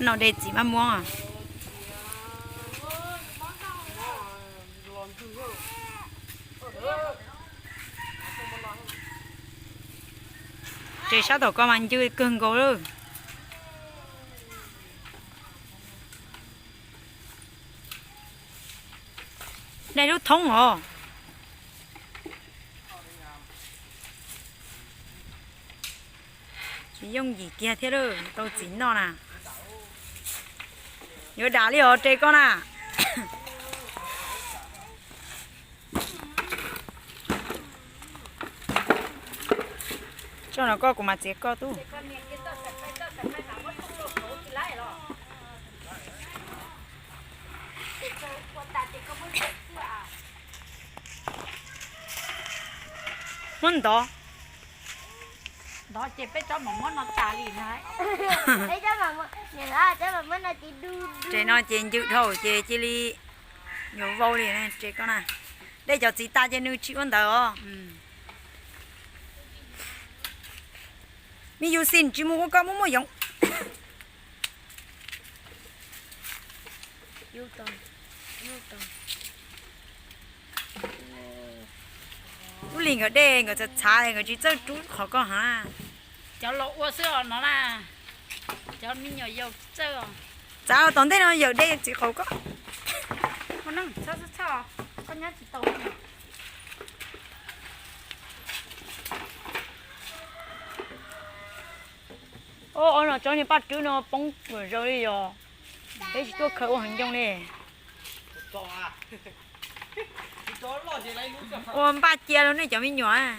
No de txiv maj muab. Ces sab tom ko mas ncw kawg nkaus lawm. Dai lub thoob os. Tsis yooj yim kiag thiab lawm, tau txiv noj na. Yuav dam li os, re koj na. Tso no koj, kuv mam txiav koj tub. Muab ntov. Ntov ces peb tsob mam muab no tas li na. Ces no ces ncw dhau ces cia li yuav vau li na, ces koj na. Dej cov txiv tas ces nws tsis ua ntawd os. Me yus xis tsis mus ua koj muaj muaj yoov. Lub lis nkawd dej nkawd txhav txhav nkawd tsis txawj rub qhov koj ha. Cov laus ua xwb os no na. Cov me nyuam yaus tsis txawj os. Txav tom ntej no yawm dej txiv qaum koj. Koj nyob tsis tau. Ob no tsob niag paj rwb no poob zaws li yog peb tsis tuaj khaws ua heev ncoo li. Ua npaj cia rau nej cov me nyuam.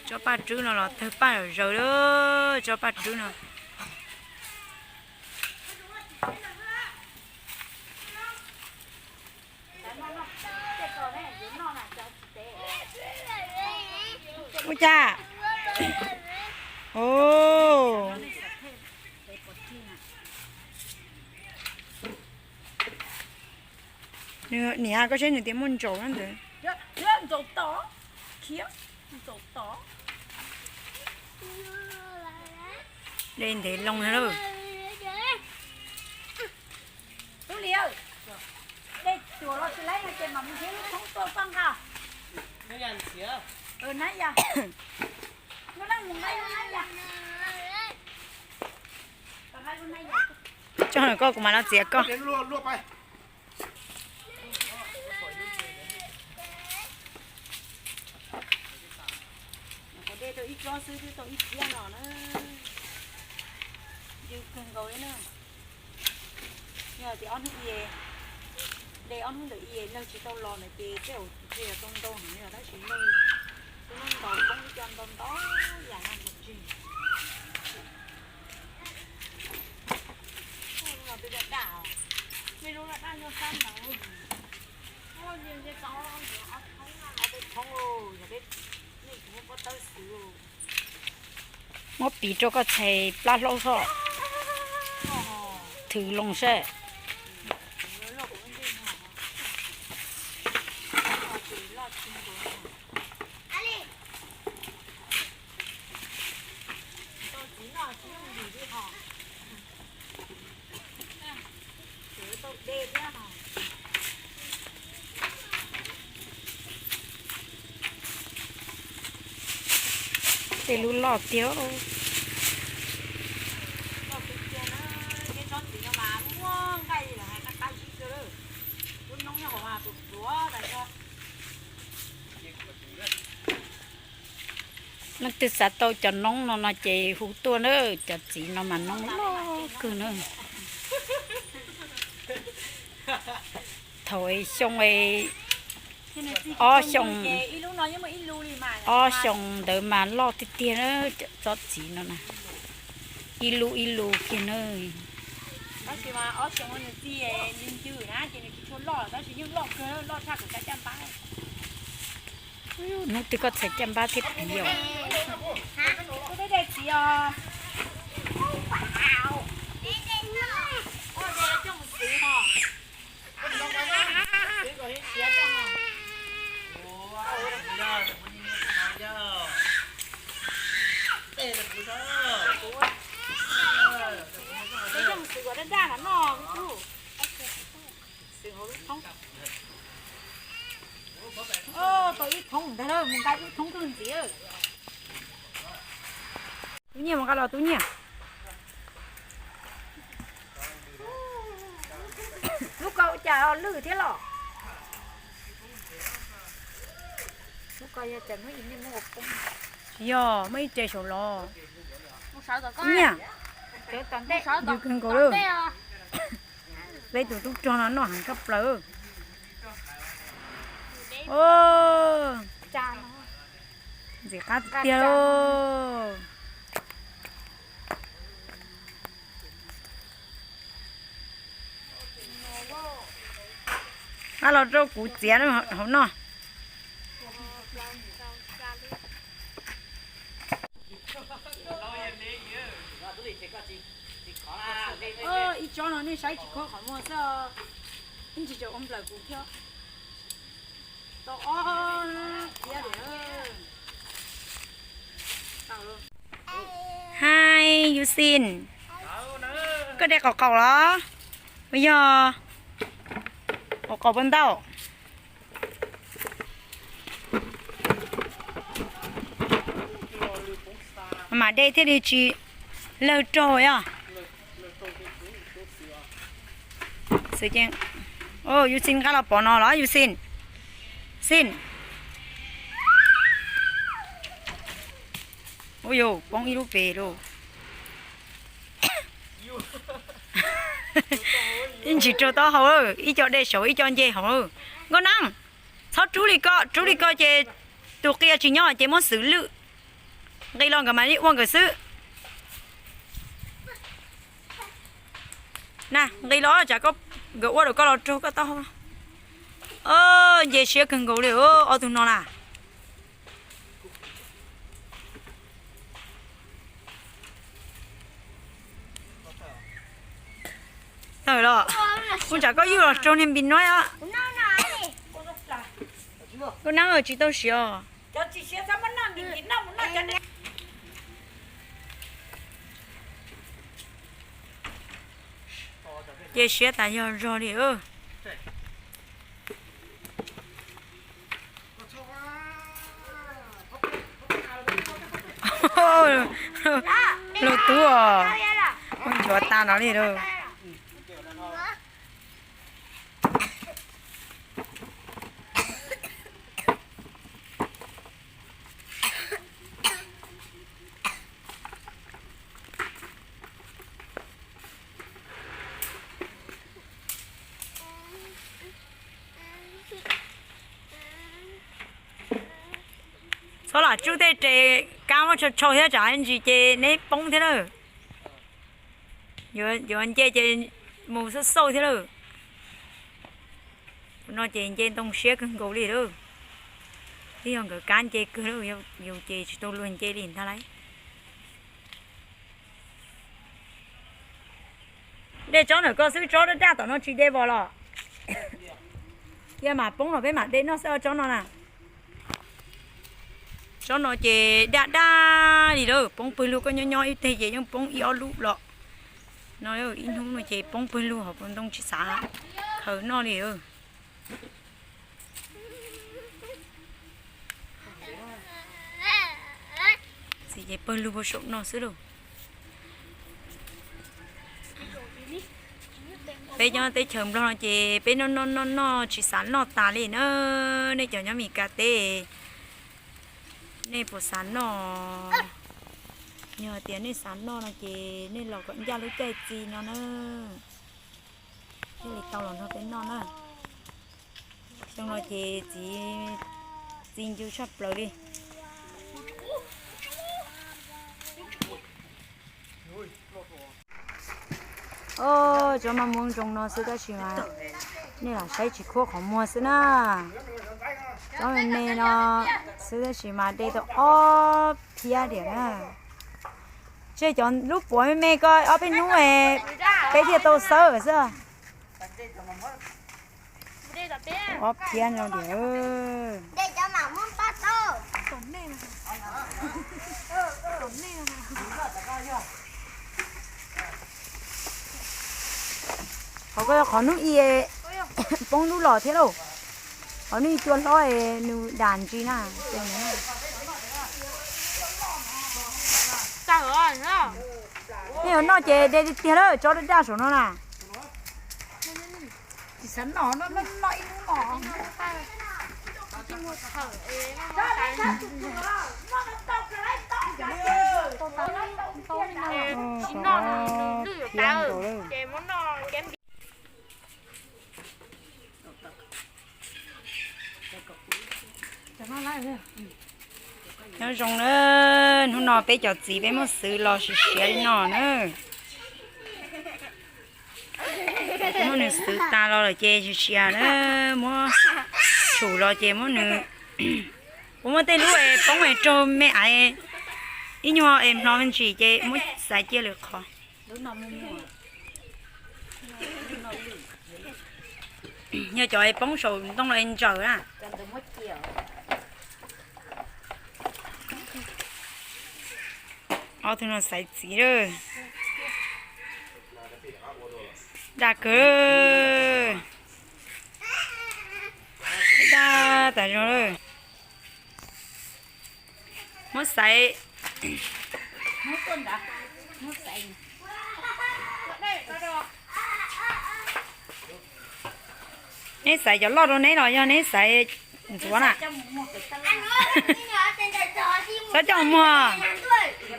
Tsob paj rwb no los tawg paj zaws, tsob paj rwb no. Ua cas? Niam, koj saib nws tias muaj ntsaum ntawd. Dej ntev loo na lawm. Tub Lis, dej tuaj los tsis laib no ces mam mus nrhiav lub thoob tuaj paj nqa. Nab yas, nab yas. Tso koj, kuv mam los txiav koj. Dej tau ib tsob xwb twb tau ib phiab no na. Ncw kawg nkaus li na. Yog tias ob hnub, dej ob hnub ntawm ib leeg tsis tau los na ces tej zaum ntshe yog tau ntau heev yog tab sis leej twb muab ntaus poob ib co ntau ntau yam no mus tsis. Ub, no twb daj daj os. Mej lub daj daj nyob sab ntawd. Ob peb thoob, yog peb, nej kuv muab pob tawb xwb. Muab piv rau koj txhais plab hlaub xwb. Thwm loo seb. Tej lub loj tiag. Leej twg xav tau cov noob no no ces hu tuaj na, cov txiv no mas noob loj kawg na. Thaum xyoo, ob xyoo, ob xyoo ntawd mas loj tiag tiag na, tsob txiv no na, ib lub ib lub kiag na. Hnub twg koj txhais caj npab thiab piv os. Tau ib thoob ntag, mus nqa ib thoob kawg ntxiv. Tub Nyiaj mus nqa los Tub Nyiaj. Lub ko cas lwj thiab los? Lub ko yog cas muaj ib niag muaj ua poob. Yog muaj ib ce saum los. Nyiaj, yws kawg nkaus lawm. Peb tus tub rog no noj heev kawg plaws. Ntxim qab tiag tiag lauj. Ab, los rau kuv txiav hauv no. Ib tsob no nej saib tsis khuam qhov muag xwb, ib ntsis tseem ua nplawm kuv thiab. Tau ob phiab lawm. Hi, Yuv Xis, koj de qaum qaum los? Puas yog qaum qaum puas ntau? Mam de thiaj li tsis lawg raug yom. Yuv Xis nqa los pov no los Yuv Xis? Xis. Ua yus poob ib lub pem lauj. Ib ntsis raug taub hau, ib co de saud ib co nce hauv. Nkauj Neeb, txhob rub li ko, rub li ko ces tus qia tsis nyob ces muab xwm lwj. Nqis los nkawd mam li ua nkawd xwb. Na, nqis los tsam nkawd ua rau koj los raug koj taub hau. Nce siab kawg nkaus li ob tug no na. Tawm los, kuv tsam koj ywj los raug niag npis nuav os. Nkauj Neeb, tsis tau siav os. Ces siav tas yog zog li. Lug tub os, ua nchuav tas no li lauj. Txhob lam tsuj tej res kab muab tshau tshau thiab tsam ntsis ces neb poob thiab lawm. Yuav nce ces mus xauj xauj thiab lawm. Tus no ces nce ntoo siab kawg nkaus li lawm. Twb yog nkawd kab nce kawg lawm, yus ces tsis tau luag nce li ntag lauj. De tsob ntawm ko xwb, tsob daj daj tom no tsis de vos los? Cia mam poob los peb mam de noj xwb tsob no na. Tsob no ces daj daj li lawm, poob pawg lug, koj nyob nyob ib teg ces yeej poob ib ob lub los. No ib hnub no ces poob pawg lug hauv paus ntoo tsis xav khaws noj li. Txiv ces pawg lug puag saum no xwb lauj. Peb nyob teb chaws Nplog no ces peb noj noj noj noj tsis xav noj tas li na. Nej cov nyob Mes Kas teb, nej puas xav noj? Yog hais tias nej xav noj no ces nej los kom ncaj lub caij txi no na, thiaj li tau los nrog peb noj na. Xyoo no ces txiv txi ncw tshaj plaws li. Tsob maj muab ntoo no xwb tab sis mas nej lam saib tsis khuam qhov muag xwb na. Tsob me me no xwb tab sis mas de tau ob phiab diam na. Tseg cov lub puav me me ko ob peb hnub peb thiaj tau xawb xwb. Ob phiab no diam. Qhov ko yog qhov hnub i, Poob lub los thiab lauj. Ho nej cua hlob es nws dam ntsis na. Nej yuav noj ces de tiag tiag lawm, tso daj daj saum no na. Nyob zoo na, hnub no peb cov txiv peb muab xwv los siav siav li no na. Muab nws xwv tas los lawm ces siav siav na, muab tshum los ces muab nws, kuv muab tej lub es poob es raug me aiv ib nyuag es hlo me ntsis ces muab xaiv cia lwm qhov. Yog cov es poob saum ntoo los es ntsaws na. Ob tug no xaiv txiv lawm. Daj kawg. Daj tas zog lawm. Muab xaiv. Neb xaiv cov loj rau neb los yog neb xaiv ntxuav na? Txhob coj mus muag,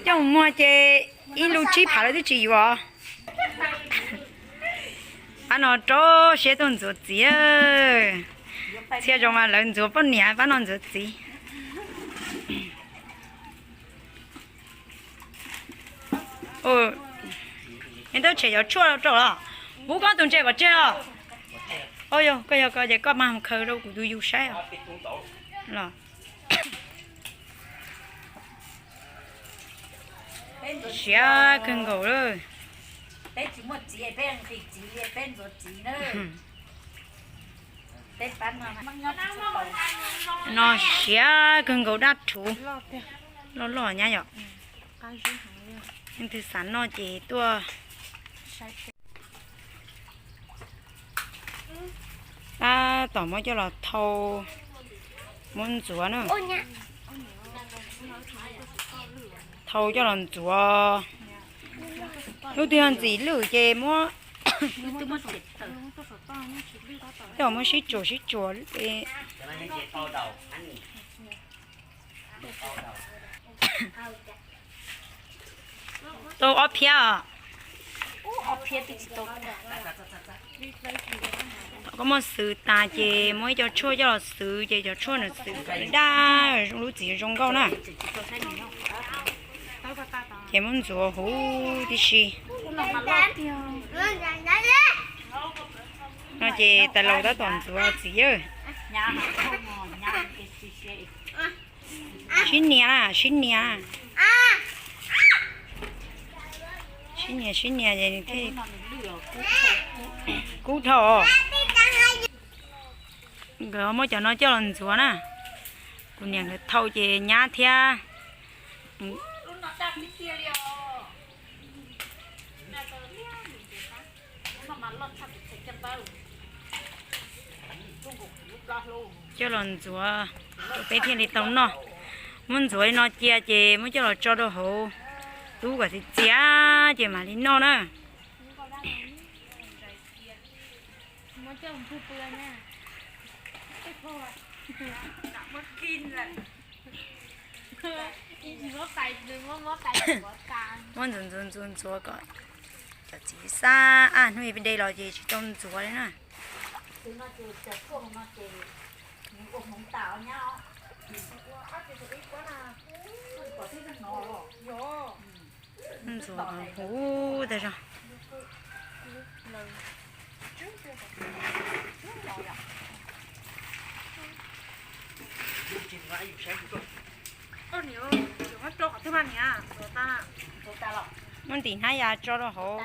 coj mus muag ces ib lub tsib phav lawv twb tsis yuav. Pab no rau siab tuaj ntxuav txiv. Txhia zoo mas lawv ntxuav poj niam, pab no ntxuav txiv. Neb twb tshem cov tshuaj rau los? Pub koj tus ntses pov tseg los? Au yog koj, yog koj ces koj mas khaws rau kuv tus yus saib os. Los siav kawg nkaus lawm. No siav kawg nkaus dab rhuv. Loj loj nyab yom. Leej twg xav noj ces tuaj. Tab tom muab coj los thau, muab ntxuav na. Thau coj los ntxuav. Lub twg yog ntxim lwj ces muab, coj muab sib tsuas sib tsuas. Tau ob phiab os. Thaum koj muab xwv tas ces muab ib co tshuaj coj los xwv ces cov tshuaj nws xwv daj, lub txiv zoo nkauj na. Ces muab ntxuav huv tib si. No ces tais laus tab tom ntxuav txiv. Sib nias, sib nias. Sib nias sib nias es nws thiaj kub dhau. Nkawd muab cov no coj los ntxuav na. Kuv niam nkawd thau ces nyab thiab. Coj los ntxuav, peb thiaj li tau noj. Muab ntxuav li no cia ces muab coj los tso rau hauv tub kom txias txias ces mam li noj na. Muab ntxuav ntxuav ntxuav ntxuav kom cov txiv xab ab hnub ib de los ces tsis tau ntxuav li na. Ntxuav huv tas zog. Muab ntim hnab ya tso rau hauv.